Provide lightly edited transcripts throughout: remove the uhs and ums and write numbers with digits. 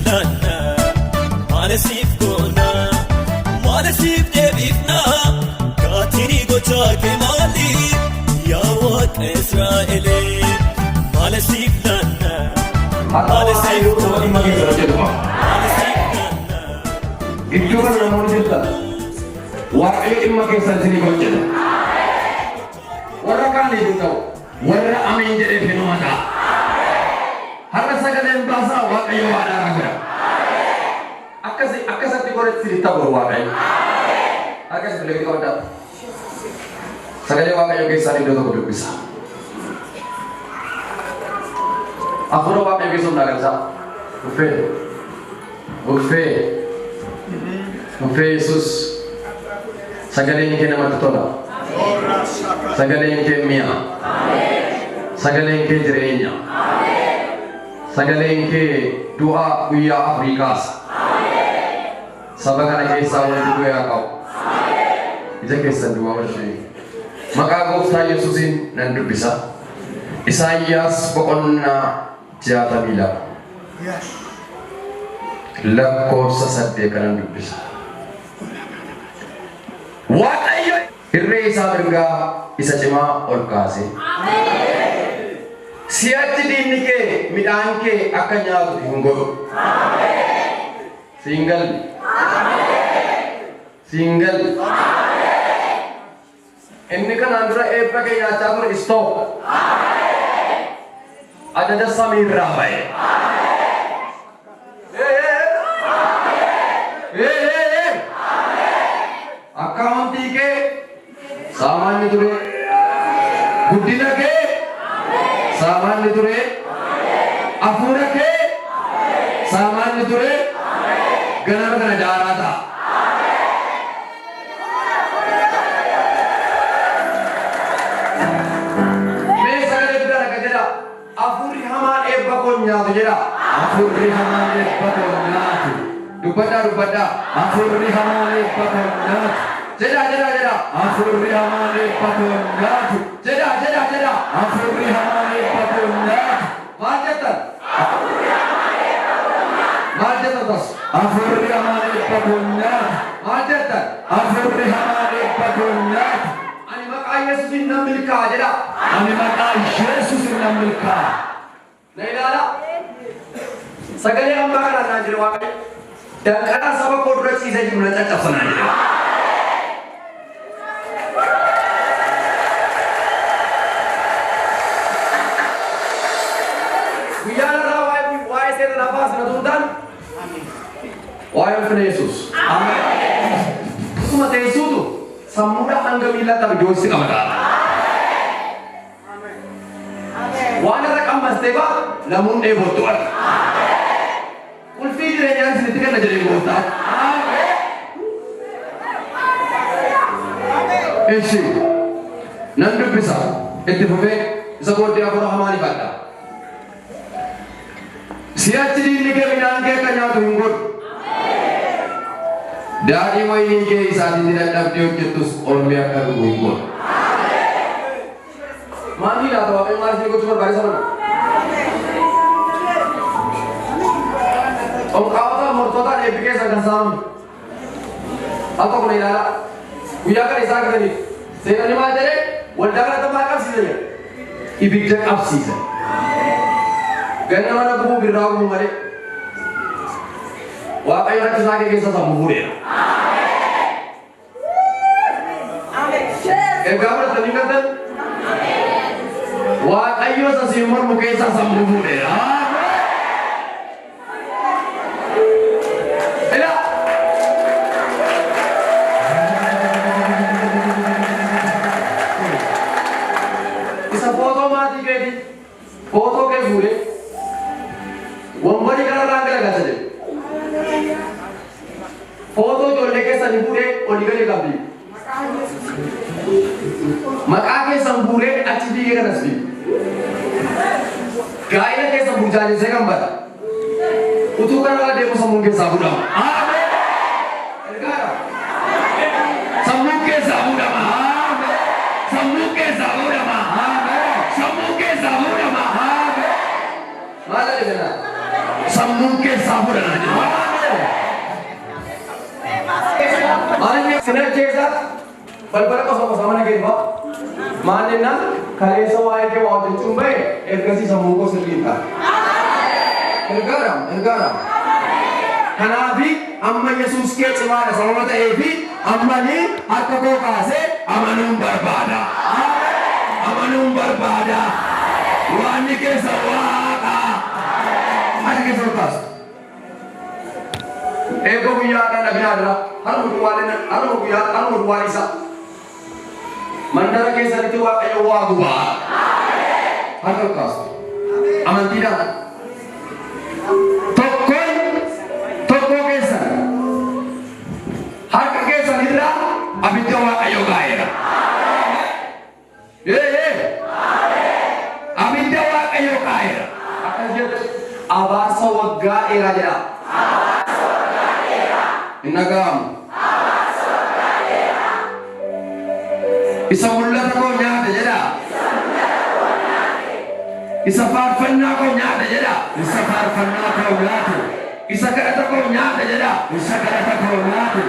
laanna? Maal siif goona? Maal siif deebifna? Gatiin gochaa kee maali? Yaa Waaqa Israa'elee, maal siif laanna? Har'a Maal siif Waaqayyo dhimma goona? keessa hojjetuma. Maal siif laanna? Gidduu kana namoonni jirtan, Waaqayyo dhimma keessan isiniif hojjeta. Warra kaaniif hin ta'u, warra ameen jedheef hinuma ta'a. Har'a sagaleen baasaa, Waaqayyo waan haaraa godha. Akkasi akkasatti godhatti isiniif ta'u Waaqayyo. Harka isin filee qabadhaa. Sagalee Waaqayyo keessaan iddoo tokko dubbisa. Hafuura Waaqayyo keessa humna galchaa. Uffee. Uffee. Uffee Yesuus. Sagaleen kee namatti tola. Sagaleen kee mi'a. Sagaleen kee jireenya. Sagaleen kee du'a guyyaa 4 kaasa. Saba kana keessaa wanti du'e haa qabu. Ija keessan duwwaa barshee. Maqaa Gooftaa Yesuusiin nan dubbisa. Isaayyaas boqonnaa 62. Lakkoofsa 8 kanan dubbisa. Waaqayyo irree isaa mirgaa isa cimaa ol kaase. Si'achi diinni kee midhaan kee akka nyaatu hin godhu. Siin galle. Siin galle. Inni kanaan dura eebba kee nyaachaa ture, stop. Ajaja samiirraa ba'e. Ee, ee, ee. Akkaawuntii kee saamaanni ture. Guddina kee saamaanni ture. Hafuura kee saamaanni ture. Ganama kana daaraa ta'a. Mee sagalee guddaan akka jedha. "Hafuurri hamaan eebba koo hin nyaatu" jedha. Hafuurri hamaan eebba koo hin nyaatu. Dubbadhaa, dubbadhaa. Hafuurri hamaan eebba koo hin nyaatu. Jedhaa, jedhaa, jedhaa. Hafuurri hamaan eebba koo hin nyaatu. Jedhaa, jedhaa, jedhaa. Hafuurri hamaan eebba koo hin nyaatu. Maal jettan? Maal jettan tas? Hafuurri hamaan eebba koo hin nyaatu. Maal jettan? Hafuurri hamaan eebba koo hin nyaatu. "Ani maqaa Yesuusiin nan milkaa'a" jedhaa. Ani maqaa Yesuusin nan milkaa'a. Na ilaalaa. Sagalee ammaa kanaan naan jedhe Waaqayyo. Danqaraa saba koo dura ciisee jiru na caccabsa naan jedhe. Guyyaan irraa waa'ee seera lafaa sana tuun ta'an, waa'ee ulfina Yesuus. Utuma teessuutu sammuudha hanga miillaatti abiddi si qabata. Waan irra qammastee baa namuun dheebottu ati. Qulfii jireenyaan isinitti kenna jedhee Gooftaan. Ishi nan dubbisa itti fufee, isa booddee hafuura hamaan ifadha. Si'achi diinni kee midhaan kee akka nyaatu hin godhu. Daadhii wayinii kee isaatiin dadhabdee hojjettus ormi akka dhugu hin godhu. Maal laata Waaqayyo maal isin gochuu barbaade sana? Xonqaawota mortootaan eebbi keessan kan saamame. Al tokko na ilaalaa. Guyyaa kana isaa argataniif. Seerani maal jedhee waldaa kanatti maal qabsiisa jedhe? Ibidda qabsiisa. Ganna mana gubuu birraa gubuu malee. Waaqayyo rakkisaa kee keessa sammuu fuudheera. Ergaa fudhatanii galtan, Waaqayyo isa siin mormu keessaa sammuu fuudheera. Ilaa. Isa footoo maatii keetii, footoo kee fuudhee wambarii kanarraan galagalcha jedhe. Footoo ijoollee keessanii fuudhee olii gadi qabdi. Maqaa keessan fuudhee achi fiigee kanas fiigu. Gaa'ila keessan burjaajessee kan bada. Utuu kanarra deemu sammuun keessaa fuudhama. Ergaadha. Sammuun keessaa fuudhama. Sammuun keessaa fuudhama. Sammuun keessaa fuudhama. Maal jedhe jenna? Sammuun keessaa fuudhana jedhu. Maal sin ajjeesa balbala qosa qosa mana geeffa. Maal jennaan kaleessa waa'ee kee waa hojjechuun bahe ergasii sammuu koo sirrii ta'a. Ergaadhaam ergaadhaam. Kanaafi amma Yesuus kee cimaadha sababa ta'eefi ammani harka koo kaasee Amanuun barbaada. Amanuun barbaada. Waanni keessa waaqa. Harka keessa ol kaasu. Eebba guyyaa dhabinaa dura harma duwwaa harma guyyaa harma duwwaa isaa. Mandara keessanitti Waaqayyo waa gubaa. Harka ol kaasu. Amantiidhaan. Tokkoon tokkoo keessan harka keessan irraa abidda Waaqayyo gaa'eera. Ee ee abidda Waaqayyo gaa'eera. Akkas jedhu abaarsa waggaa dheeraa jedha. Hin dhaga'amu. Isa mul'ata koo nyaate jedha. Isa faarfannaa koo nyaate jedha. Isa faarfannaa koo nyaate. Isa kadhata koo nyaate jedha. Isa kadhata koo nyaate.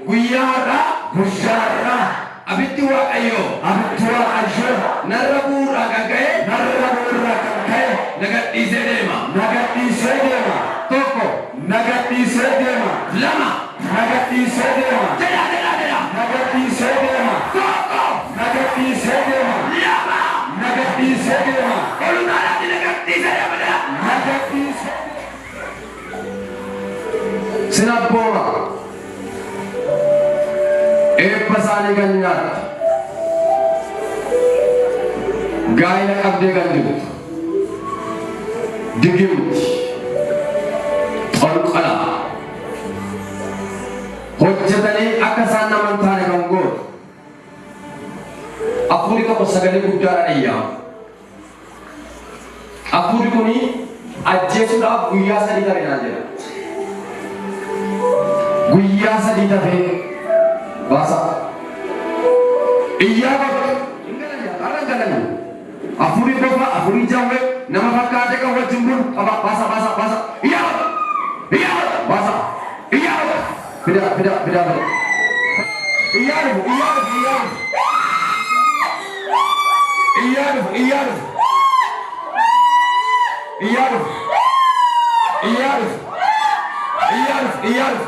Guyyaa har'aa Guyyaa har'aa abiddi Waaqayyoo abiddi Waaqayyoo narra bu'uurraa kan ka'e narra bu'uurraa kan ka'e na gadhiisee deema. Na gadhiisee deema. Tokko. Na gadhiisee deema. Lama. Na gadhiisee deema. Jedha jedha jedha. Na gadhiisee deema. Tokko. Na gadhiisee deema. Lama. Na gadhiisee deema. Olumaadhaan na gadhiisee deema jedha. Na gadhiisee. Sin abbooma. Eebba isaanii kan nyaattu. Gaa'ila qabdee kan jirtu. Digimti. Xonqola. Hojjetanii akka isaan nama hin taane kan gootu. Hafuurri tokko sagalee guddaadhaan iyyaa. Hafuurri kuni ajjeesuudhaaf guyyaa 3 tafe naan jedha. Guyyaa 3 tafee baasa. Iyyaa bakka. Hin galan yaa har'a hin galani. Hafuurri bofa hafuurri jawwee nama fakkaatee kan wajjin bulu qaba baasa baasa baasa. Iyyaa bakka. Iyyaa bakka baasa. Iyyaa bakka. Fida fida fida fida. Iyyaa dhufu iyyaa dhufu iyyaa dhufu. Iyyaa dhufu iyyaa dhufu. Iyyaa dhufu. Iyyaa dhufu. Iyyaa dhufu iyyaa dhufu.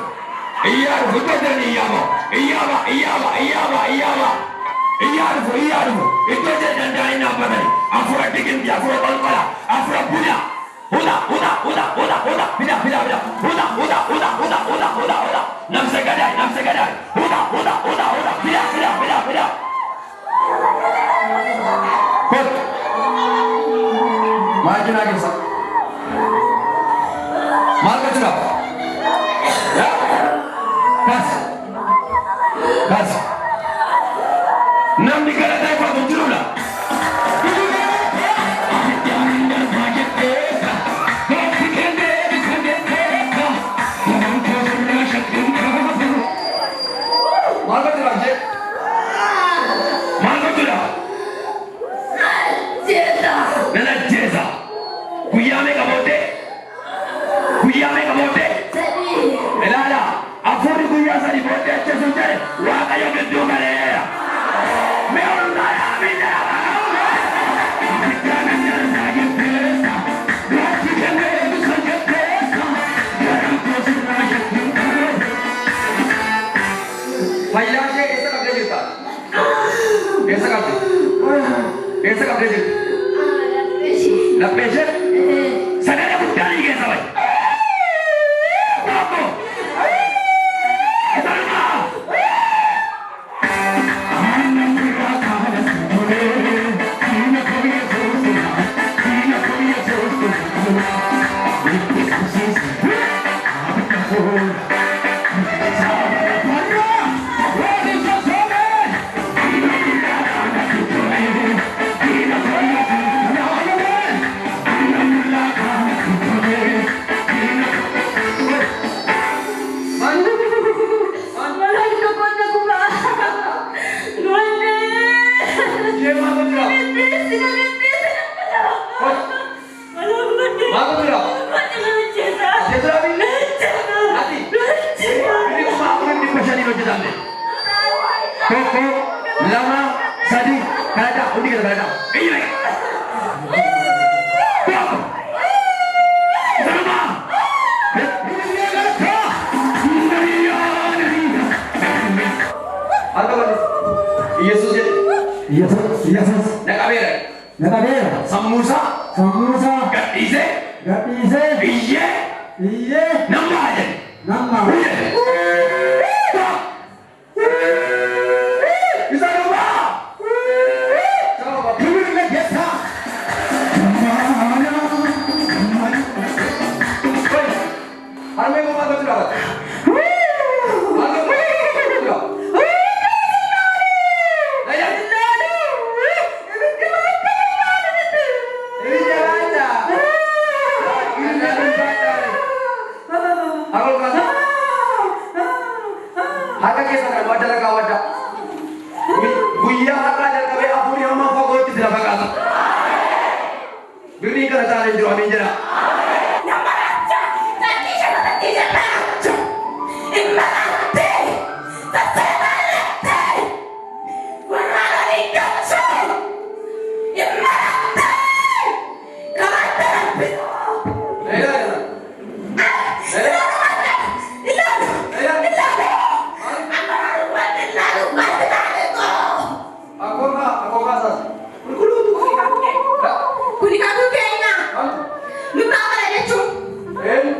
Iyyaa dhufu iddoo jiran iyyaa ba'a. Iyyaa ba'a iyyaa ba'a iyyaa ba'a iyyaa ba'a. Iyyaa dhufu iyyaa dhufu iddoo jiran danda'anii dhaabbatanii. Afura digimti afura qolqola afura buna. Huda huda huda huda huda fida fida fida huda huda huda huda huda huda huda namse gadaay namse gadaay huda huda huda huda fida fida fida fida. Kottu. Maal jenaa keessa? Maal gochuudhaaf? Kas kas namni galateeffatu hin jirudha. Maal gochuudhaaf jee? Maal gochuudhaaf? Nan ajjeesa. Guyyaa meeqa booddee? Guyyaa meeqa booddee? Ilaala, hafuurri guyyaa 3 booddee ajjeesuun jedhe Waaqayyo gidduu galeera. Mee ol ilaalaa amiin jedhaa. Fayyaa ishee eessa qabdee jirta? Eessa qabde? Eessa qabdee jirta? Laphee ishee? Sagalee guddaa ni keessa bahe. Tokko. Lama. Ishee maal gochuudhaaf? Maal gochuudhaaf? Kadhadhaa, hundi keessa kadhadhaa. Iyyi dhaqe. Tokko. Isa dhumaa. Harka bal'isi. Iyesuus jedhe. Yesus, Yesus, Na qabeera. na qabeera. Sammuu isaa Sammuu isaa gadhiisee gadhiisee iyyee iyyee nan ba'a jedhe. nama. Isa dhumaa. ክብር ለጌታ። Harmee koo maal gochuu dhaabata? Maal gochuu dhaabata? Harka keessa kan wadda lakaa wadda. Guyyaa har'aa jalqabee hafuurri hamaan fagootti si lafa kaasa. Birriin kana caalee jiru amiin jedha. Akkookaa akkookaa isaas. Qulqulluutu. Een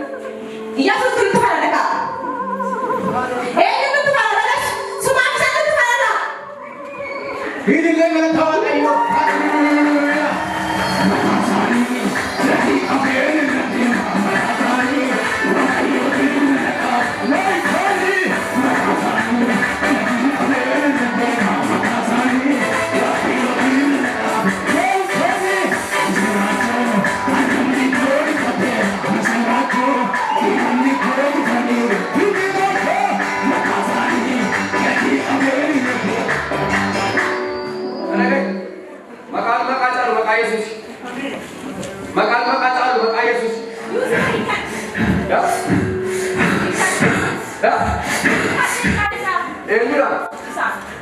Hidillee galata Waaqayyoo. Haleluuyaa. Kana gahe. Maqaan maqaa caalu maqaa Yesuus. Maqaan maqaa caalu maqaa Yesuus. Yaa. Yaa. Eenyudha?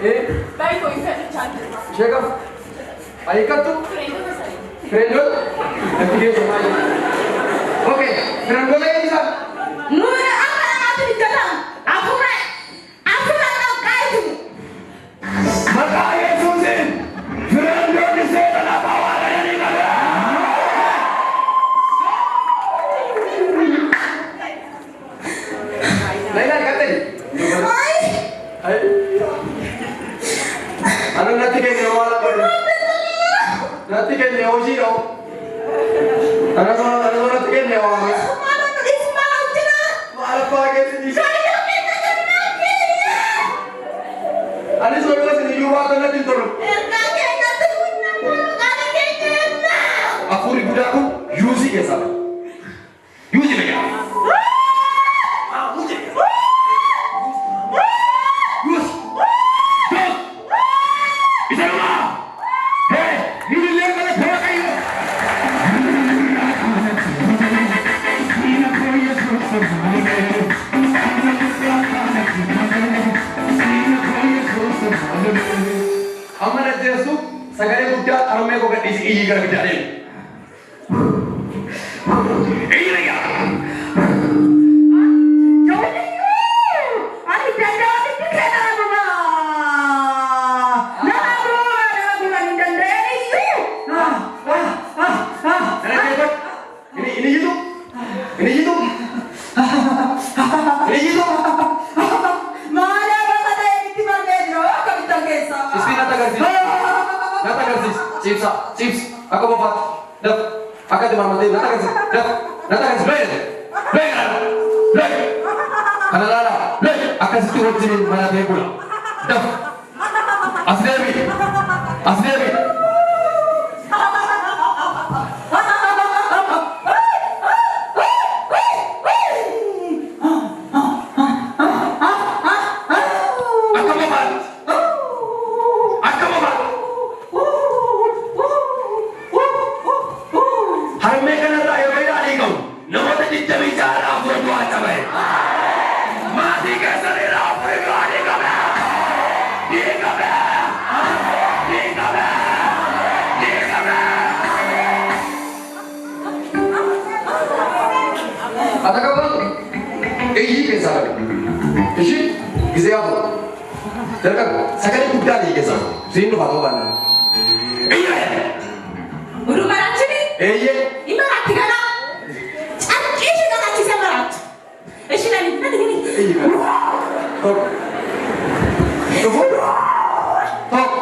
Ee ishee qabu. Ayikkattu. Firendoota. Natti geessu maal jedhu. Okay. Firendoota eenyu isaan? Maqaa Yesuusiin firandoonni seera lafaa waaqayyoon qabe. Na ilaali qaxxee. Anu natti kenne waan godhu. Natti kenne hojii dha'u. Ana soo natti kenne waan godhu. Maal abbaa keessa dhiisa. Ani soo yoo isin iyyuu waaqa natti hin tolu. Hafuurri guddaa kun yuuzii keessaa ba'a. Yuuzii dhagaa. Yuuzii. Dos. Isa dhumaa. Hee, hidillee galata Waaqayyoo. Amma najjeessu sagalee guddaa harmee koo gadhiisi iyyii gara guddaa deemu. Iyyi dhagaa. Kana keessatti inni inni iyyitu inni iyyitu inni iyyitu Ispi natti agarsiisi. Natti agarsiisi. Cibsa cibsi akka bofaatti daf akka itti marmatee natti agarsiisi daf natti agarsiisi beeyi beeyi beeyi kana laala beeyi Akkasitti wajjiniin maratee bula. Daf. As deebi. As deebi. Akka bofaatti. Akka bofaatti. Harmee kanarraa yeroo ilaalii qabu namoota jijjabii jaarraa afur du'aa cabaye. Maatii keessan irraa afur du'aa ni qabe. Ni qabe. Ni qabe. Jalqabu sagalee guddaa ta'e keessa siin dhufa ta'uu baannaan. Iyya! Oduu maraachini? Eeyyee! Hin maraatti kana. Carqii ishee dhaqachiisee maraatti. Ishee nani nani nani. Iyyi kana. Tokko. Dhufu. Tokko.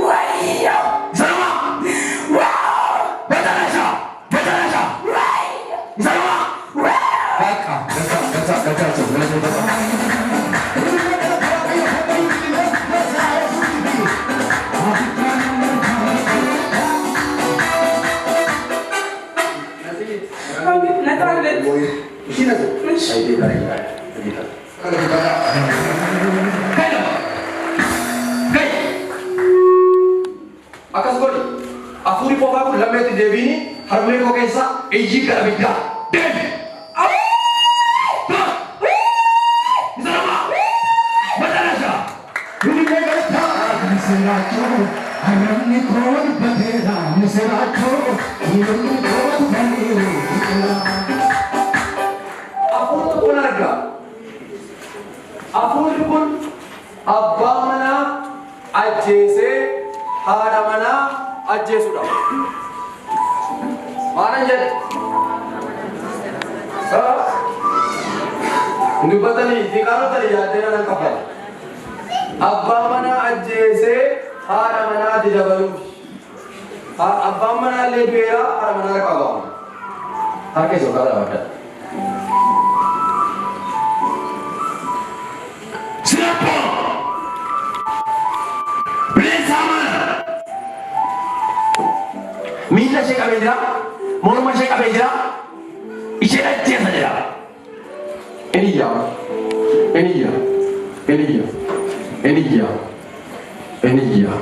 Wayyo! Sanuma! Batarasha! Batarasha! Sanuma! Bakka. Galcha galcha galcha galcha galcha. ነፃነት Akkas godhi. Hafuurri qofaa kun lammeetti deebiini harmee koo keessa iyyi gara biddaa deebi. Hafuura tokkoon argaa. Hafuurri kun abbaa manaa ajjeesee haadha manaa ajjeesudha. Maalan jedhe? Dubbatanii diqaalotanii yaaddee nan kaffala. Abbaa manaa ajjeesee haadha manaatti dabaluuf. Abbaan manaa illee du'eera haadha manaa qaba. Harka isa karaa dhaabadha. Sinappo! Bineensa hamaa! Miila ishee qabee jira, morma ishee qabee jira, ishee ajjeesa jira. Inni iyya. Inni iyya. Inni iyya. Inni iyya. Inni iyya.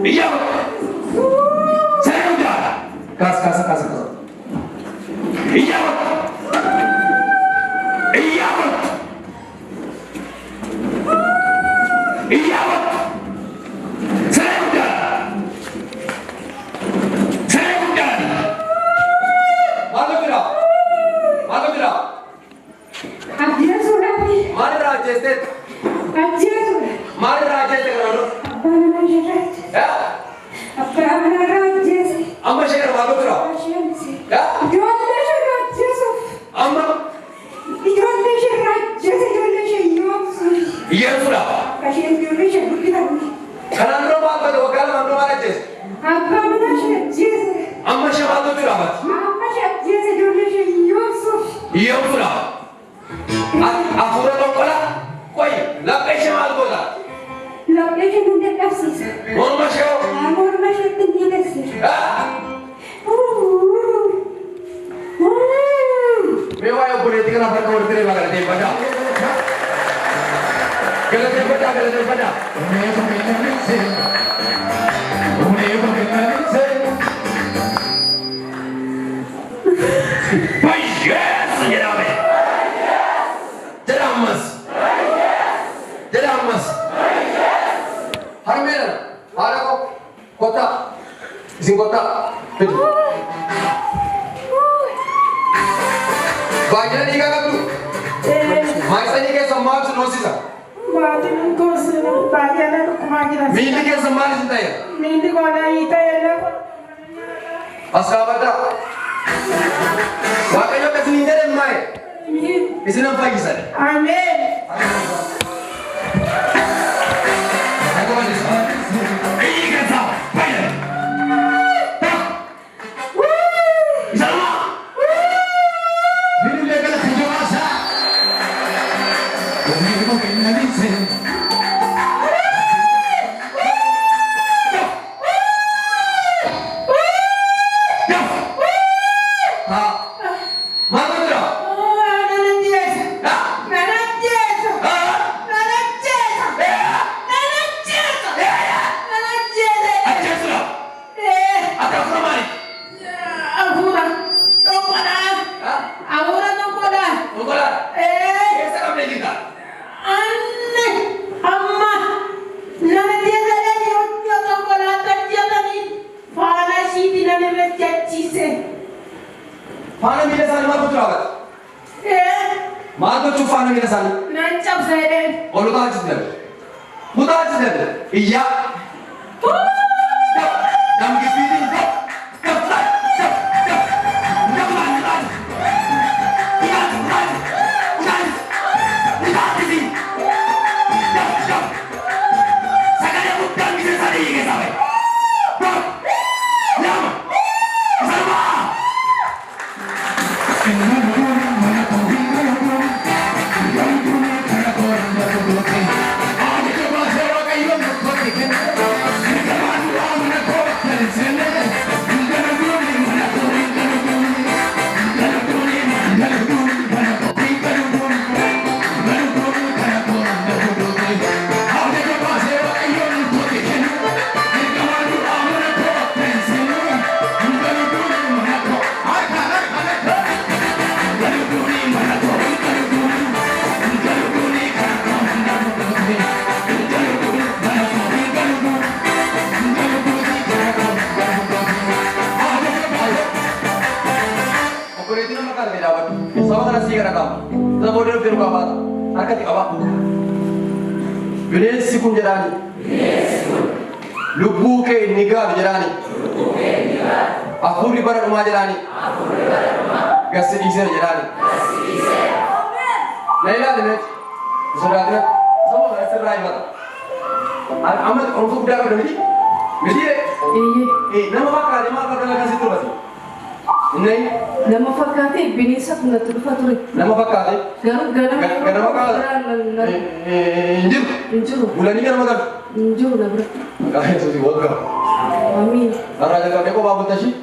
Iyya! Saree guddaa! Kaas kaasa kaasa kaasa. Iyya! Iyya! Iyya! Saree guddaa! Saree guddaa! Maaltu jira? Maaltu jira? Ajjeesuudhaaf. Maalirraa ajjeesteet? Ajjeesuudha. Maalirraa ajjeeste kana dura? Abbaa manaa isheerratti. Abbaa manaa ajjeese. Amma ishee kana maaltu jira? Isheensi. Ijoollee isheerraa ajjeesuuf. Amma Ijoollee isheerraa ajjeese ijoollee ishee yoomsuuf. Iyyeessuudha. Akka isheen ijoollee ishee guddifatu. Kanaan dura maal godhe waggaa lamaan dura maal ajjeese? Abbaa manaa ishee ajjeese. Amma ishee maaltu jira mati? Amma ishee ajjeese ijoollee ishee yoomsuuf. Iyyeessuudha. Hafuura tokkola qoyi laphee ishee maal goota? Laphee ishee nan dadhabsiisa. Morma ishee hoo? Morma isheetti ni dheessisa. Mee waa'ee obboleettii kanaaf harka walitti reebaa galateeffadhaa. Galateeffadhaa galateeffadhaa. Bayyees jedhame. Jedha ammas. Jedha ammas. Harmee nana haadha koo kottaa isin kottaa fidi. Baay'ina dhiigaa qabdu. Maayisanii keessan maal isin hoosisa? Maatiin koos baay'ee na dhukkumaa jira. Miilli keessan maal isin ta'e? Miilli koo na hiita'e. As dhaabadhaa. Waaqayyo akka isin hin jedhan maa'e? Isinan fayyisan. Ameen. Iyyi keessaa bayyee. Isanuma! Maaltu jira? Nan ajjeesa. Nan ajjeesa. faana miila isaanii. Nan cabsa jedheen. Ol utaalchis jedhe. Utaalchis jedhe. Iyyaa. Damgibbiitiin dab. Dab dab dab dab. Dab utaalchis utaalchis. Utaalchis utaalchis. Utaalchisi. Dab dab. Sagalee guddaan gisee sadii keessaa bahe. Dab. Lama. Salmaa. Obboleettiin amma kana dhaabadhu. Saba kana sii gara qaama. Sana booddee dhuftee nu qabaata. Harkatti qaba. Bineensi kun jedhaani. Lubbuu kee inni gaadu jedhaani. Hafuurri bara dhumaa jedhaani. Gassi dhiiseera jedhaani. Na ilaali meeti. Sodaatina. Saba kana sirraa himata. Amma qorumsa guddaa qabda miti? Miti Eeyyee. Nama fakkaate maal fakkaata kan sitti dhufate? Inni Nama fakkaatee bineensatu natti dhufa ture. Nama fakkaate. Garuu ganama Ganama kaasa. Hin jiru. Hin jiru. Bulanii ganama galu. Hin jiru na bira. Maqaa Yesuusii waggaa. Amiin. Har'aa jalqabdee kophaa bulta ishii.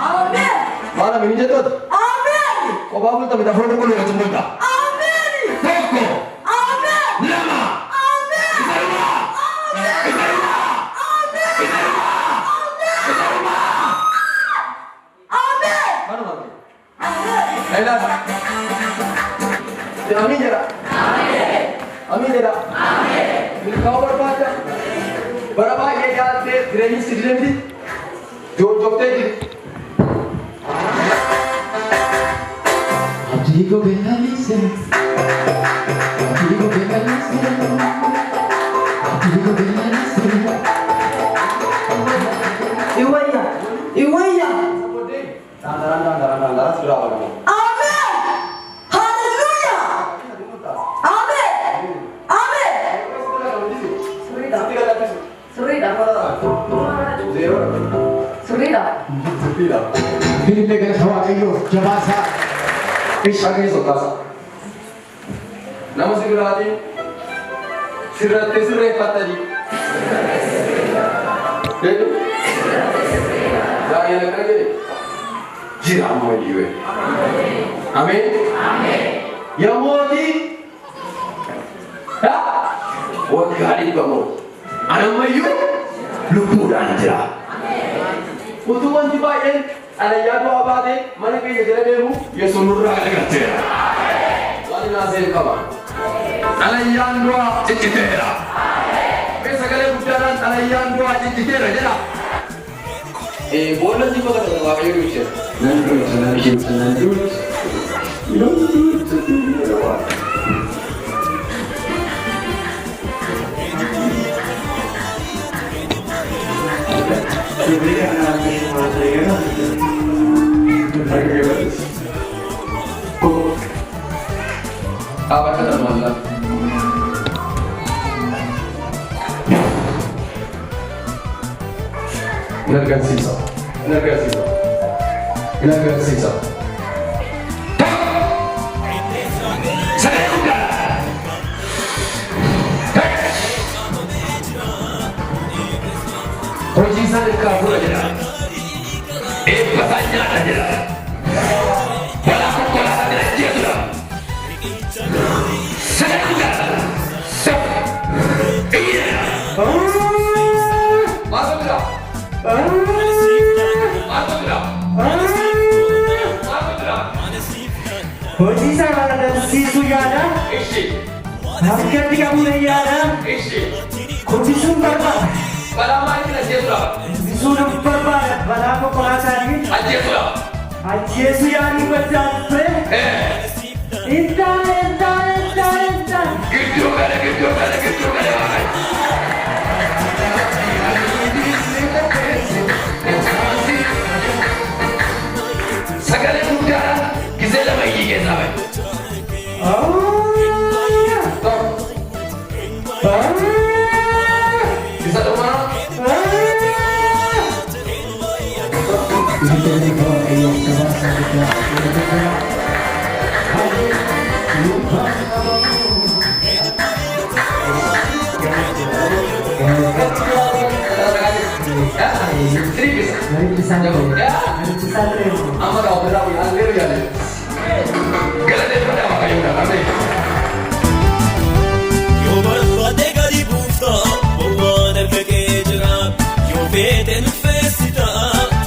Ameen. Maal amiin jettooti? Ameen. Kophaa bulta miti afur qulqulluu wajjin bulta. Ameen. Tokko. Ameen. Lama. Ameen. Salmaa. Ameen. Ameen. Kanuma. Na ilaali. Amiin jedha. Amiin jedha. Milkaa'uu barbaadda. Bara baay'ee yaaltee jireenyi si dide miti. Joorjoftee jirti. Digo que la hice, digo que la hice, digo que la hice. Iwayya. Iwayya. Daandaraan daandaraan daandaraan si biraa baqame. Ameen. Hallelujah. Ameen. Ameen. Sirriidha. Sirriidha. Zeeroo. Sirriidha. Sirriidha. Finfinnee galata Waaqayyoo jabaasaa. Harka keessa ol kaasa. Nama si biraatiin sirrattee sirreeffattanii. Jedhu. Daa'ima akkana jedhe. Jira amma waliiwe. Ameen. Yaa mootii. Waggaa 100 mooti. Ani ammayyuu lubbuudhaan jira. Utuu wanti baay'een xalayyaa du'aa baatee mana keenya jala deemu Yesuus nurraa galagalcheera. Waan naasee qaba. Xalayyaan du'aa cicciteera. Mee sagalee guddaadhaan xalayyaan du'aa cicciteera jedha. Boolla si bakka Waaqayyo duucheera. Nan duucha, nan duucha, nan duucha. Nan duucha. Dhaabata namoota. Hin argamsiisa. Hin argamsiisa. Hin argamsiisa. Sagalee guddaa. Hojii isaan ilkaan fuudha jedha. Eebba isaan nyaata jedha. Balaa konkolaataa jala jeetudha. Sagalee guddaa. Sab. Iyya. Maaltu jira? Maaltu jira? Maaltu jira? Hojii isaa agarsiisuu yaada. Ishi. Harkatti qabuun yaada. Ishi. Kubbisuun barbaada. Balaa maaliitiin ajjeesuudha? Kubbisuun barbaada. Balaa konkolaataatiin Ajjeesuudha. Ajjeesuu yaaduu barbaada ture. Intaane, intaane, intaane. Gidduu gale, gidduu gale, gidduu gale Waaqayyo. Sagalee guddaadhaan gizee lama iyyii keessaa bahe. Tokko. Isa dhumaa. Amma gaa ofirraa bu'ee hallelujaa jedhe. Galateeffadhaa Waaqayyoodhaaf. Ameen. Yoo barbaade gadi buufta bowwaan harka kee jira. Yoo feete nufeessita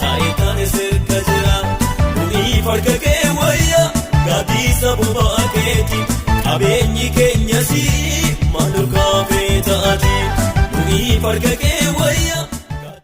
taayitaan sirka jira. Bu'iif harka kee wayya gaaddisa boba'aa keeti. Qabeenyi keenya si maal kaafee taati. Bu'iif harka kee wayya.